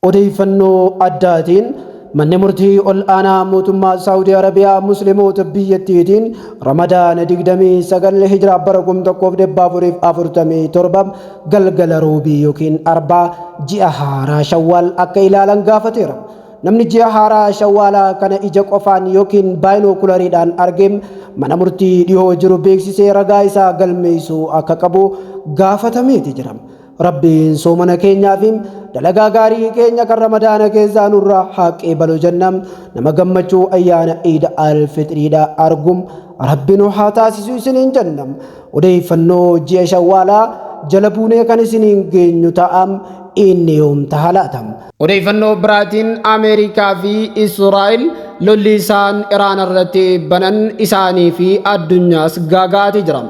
Odeeyfannoo addaatiin Manni Murtii Ol'aanaa Mootummaa Saawudii Arabiyaa Muslimoota biyyattiitiin Ramadaana 29 Hijraa bara 1447 galgala Roobii yookiin Arbaa ji'a haaraa Shawwaal akka ilaalan gaafateera. Namni ji'a haaraa Shawwaalaa kana ija qofaan yookiin baayinookulariidhaan arge mana murtii dhihoo jiru beeksisee ragaa isaa galmeessuu akka qabu gaafatameeti jira. Rabbiin soomana keenyaa fi dalagaa gaarii keenya kan Ramadaana keessaa nurraa haa qeebalu jenna. Nama gammachuu ayyaana Iid al-Fixriidha argum Rabbi nu haa taasisu isiniin jenna. Odeeffannoo ji'a Shawwaalaa jala buunee kan isiniin geenyu ta'a. Inni yoom taha laata? Odeeffannoo biraatiin Ameerikaa fi Israa'el lolli isaan Iraan irratti banan isaanii fi addunyaas gaaga'aati jira.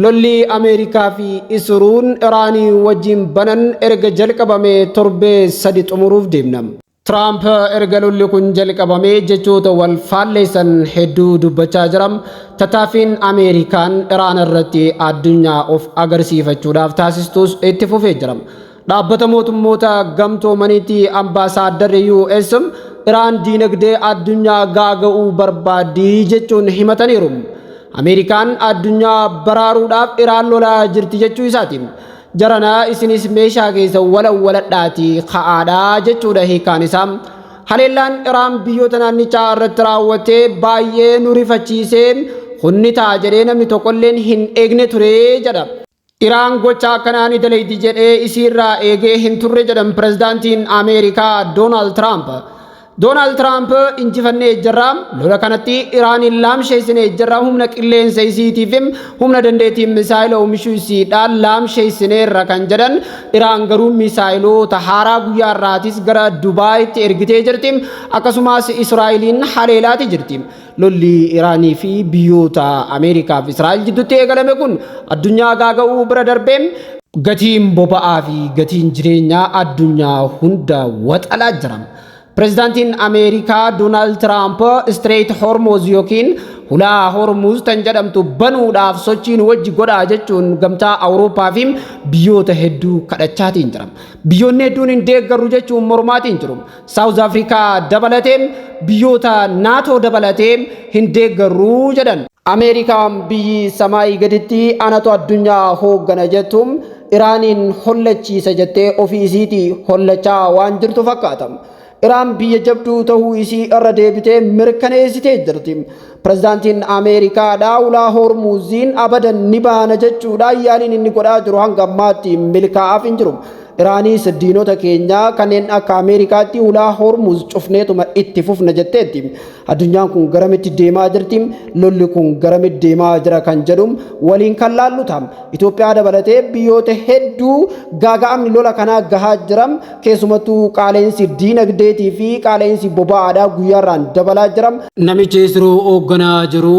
Lolli Ameerikaa fi Isruun Iraanii wajjin banan erga jalqabamee torbee sadi xumuruuf deemna. Tiraamp erga lolli kun jalqabamee jechoota wal faalleessan hedduu dubbachaa jira. Tattaaffiin Ameerikaan Iraan irratti addunyaa of agarsiifachuudhaaf taasistus itti fufee jira. Dhaabbata mootummoota gamtoomaniitti ambaasaaddarri US Iraan diinagdee addunyaa gaaga'uu barbaaddi jechuun himataniiru. Ameerikaan addunyaa baraaruudhaaf Iraan lolaa jirti jechuu isaati. Jarana isinis meeshaa keessa walawwaladhaatii ka'aadha jechuudha hiikaan isaa. Haleellaan Iraan biyyoota naannichaa irratti raawwattee baay'ee nu rifachiisee kunni ta'a jedhee namni tokkolleen hin eegne ture jedha. Iraan gocha akkanaa ni dalaydi jedhee isiirraa eegee hin turre jedhan pirezidaantiin Ameerikaa Doonaald Tiraamp. Doonaald Tiraamp injifannee jirra, lola kanatti Iraaniin laamsheessinee jirra, humna qilleensa isiitiif humna dandeettii misaayila oomishuu isiidhaan laamsheessineerra kan jedhan Iraan garuu misaayiloota haaraa guyyaa irraatis gara Dubaayitti ergitee jirti, akkasumas Israa'eliin haleelaati jirti. Lolli Iraanii fi biyyoota Ameerikaa fi Israa'el jidduutti eegalame kun addunyaa gaaga'uu bira darbee gatiin boba'aa fi gatiin jireenyaa addunyaa hunda waxalaa jira. Pireezidaantiin Ameerikaa Doonaald Tiraamp Strait Hormuz yookiin hulaa Hormuz tan jedhamtu banuudhaaf sochiin wajji godhaa jechuun gamtaa Awurooppaa fi biyyoota hedduu kadhachaatiin jira. Biyyoonni hedduun hin deeggarru jechuun mormaatiin jiru. Saawuz Afrikaa dabalatee biyyoota NATO dabalatee hin deeggarru jedhan. Ameerikaan biyyi samaayii gaditti anatu addunyaa hooggana jettu Iraaniin hollachiisa jettee ofii isiitii hollachaa waan jirtu fakkaata. Iraan biyya jabduu ta'uu isii irra deebitee mirkaneessitee jirti. Pirezidaantiin Ameerikaadhaa ulaa Hormuuziin abadan ni baana jechuudhaan yaaliin inni godhaa jiru hanga ammaatti milkaa'aaf hin jiru. Iraanis diinota keenya kanneen akka Ameerikaatti ulaa Hormuuz cufneetuma itti fufna jetteetti. Addunyaan kun garamitti deemaa jirti? Lolli kun garamitti deemaa jira kan jedhu waliin kan laallu ta'a. Itoophiyaa dabalatee biyyoota hedduu gaaga'amni lola kanaa gahaa jira. Keessumattuu qaala'insi diinagdeetii fi qaala'insi boba'aadhaa guyyaarraan dabalaa jira. Namichi Isruu hoogganaa jiru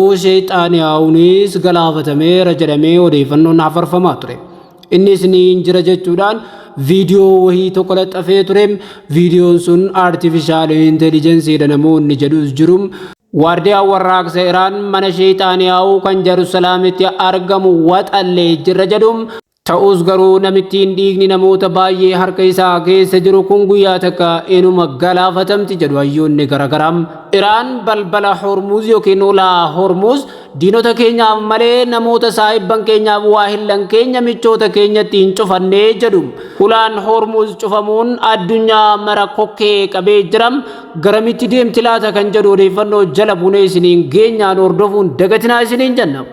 Sheexaaniyaawunis galaafatameera jedhamee odeeffannoon hafarfamaa ture. Innis ni jira jechuudhaan viidiyoo wahii tokko laxxafee ture. Viidiyoon sun artificial intelligence dha namoonni jedhus jiru. Waardiyaan warraaqsa Iraan mana Sheexaaniyaawuu kan Jerusalaamitti argamu waxallee jirra jedhu. Ta'us garuu namittiin dhiigni namoota baay'ee harka isaa keessa jiru kun guyyaa takka inuma galaafatamti jedhu hayyoonni garaagaraa. Iraan balbala Hormuuz yookiin ulaa Hormuuz diinota keenyaaf malee namoota saahibban keenyaaf waa hillan keenya michoota keenyatti hin cufannee jedhu. Ulaan Hormuuz cufamuun addunyaa mara kokkee qabee jira. Garamitti deemti laata kan jedhu odeeffannoo jala bunee isiniin geenyaan hordofuun dagatinaa isiniin jenna.